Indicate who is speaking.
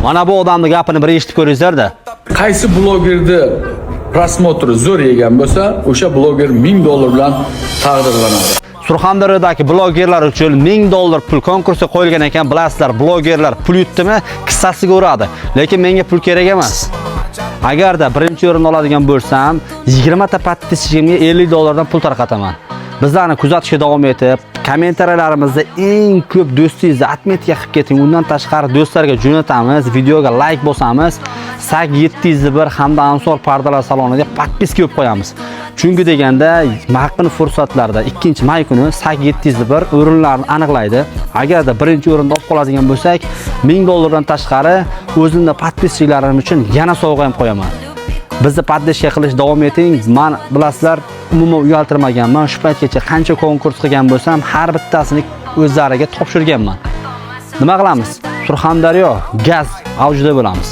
Speaker 1: Mana bu odamni gapini bir eshitib ko'ringizlar-da.
Speaker 2: Qaysi blogerni просмотр i zo'r yegan bo'lsa, o'sha bloger 1000 dollar bilan taqdirlanadi.
Speaker 1: Surxondaryodagi blogerlar uchun 1000 dollar pul konkursi qo'yilgan ekan. Bilasizlar, blogerlar pul yutdimi, kissasiga uradi. Lekin menga pul kerak emas. Agarda birinchi o'rinni oladigan bo'lsam, 20 ta подписчик imga 50 dollardan pul tarqataman. Bizlarni kuzatishga davom etib, kommentariyalarimizda eng ko'p do'stingizni отметка qilib keting. Undan tashqari do'stlarga jo'natamiz, videoga like bosamiz. SAG 701 hamda Ansor pardalar saloniga подписка qo'yib qo'yamiz. Chunki deganda yaqin fursatlarda 2-may kuni SAG 701 o'rinlarni aniqlaydi. Agarda birinchi o'rinda olib qoladigan bo'lsak, 1000 dollardan tashqari o'zimni подписчик larim uchun yana sovg'a ham qo'yaman. Bizni поддержка qilish davom eting. Men, bilasizlar, umuman uyaltirmaganman. Shu paytgacha qancha konkurs qilgan bo'lsam, har bittasini o'zlariga topshirganman. Nima qilamiz? Surxondaryo gaz avjida bo'lamiz.